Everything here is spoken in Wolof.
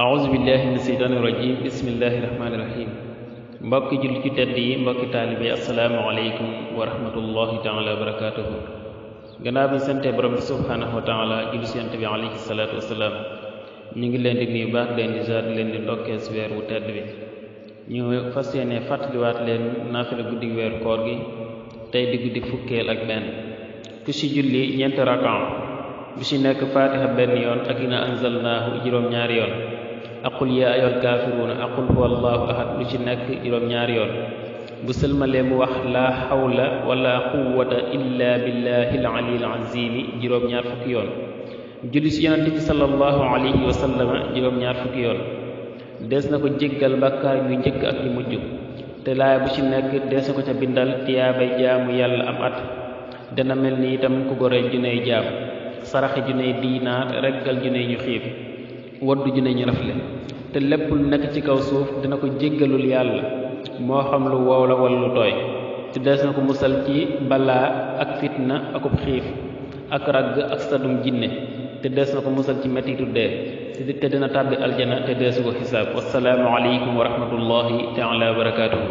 أعوذ بالله من الشيطان الرجيم بسم الله الرحمن الرحيم mbokki julli ci tedd yi mbokki taalibe assalaamu aleykum wa rahmatullahi taala wa barakatuhu gannaaw bi sante borom bi subhanahu wa taala julli ci yonent bi alayhi salaatu wasalaam ñu ngi leen di nuyu baax leen di jaar leen di ndokkee si weer wu tedd bi ñu fas yéene fàttaliwaat leen naafila guddi weeru koor gi tey di guddi fukkeel ak benn ku ci julli ñeenti rakan bu ci nekk fatiha benn yoon ak ina anzalnaahu juróom-ñaari yoon aqul yaa ayyuhal kaafiruuna aqul huwa allahu ahad lu ci nekk juróom-ñaari yoon bu sëlmalee mu wax laa xawla wala quwwata illa billahi al aliyyil azimi juróom-ñaar fukki yoon julli ci yonent bi sallallahu alayhi wa sallama juróom-ñaar fukki yoon des na ko jéggal bàkkaar yu njëkk ak yu mujj te laaya bu ci nekk des na ko ca bindal tiyaabay jaamu yàlla am at dana mel ni itam ku goreel juney jaam saraxe juney diinaar reggal juney ñu xiif waddu juney ñu rafle te lépp lu nekk ci kaw suuf dina ko jéggalul yàlla moo xam lu wow la wala lu tooy te des na ko musal ci balaa ak fitna akub xiif ak ragg ak sadum jinne te des na ko musal ci mettitu dee te dina tàbbi aljana te deesu ko xisaab wassalaamu aleykum wa rahmatullahi taala wa barakaatuhu